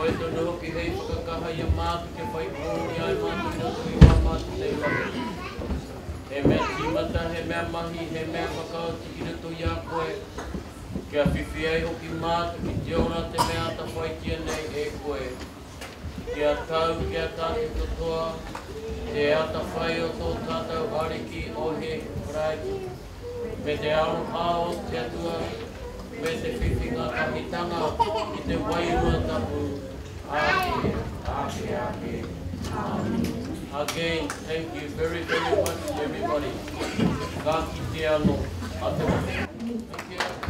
Koe tonu hoki hei whakakaha i a mātou kia whai pōuri ai mātou i roto i wā mātou nei mahi. He mea tīmata, he mea mahi, he mea whakaoti ki roto i a koe, kia whiwhi ai hoki mātou ki te ora te mea atawhaitia nei e koe. Kia tau ki a tātou katoa te atawhai o tō tātou Ariki o Hēhu Karaiti, me te aroha o te Atua, me te whiwhinga tahitanga ki te Wairua Tapu, āke, āke, āke. Āmine. Again, thank you very, very much everybody. Ka kite anō. A te wā. Thank you.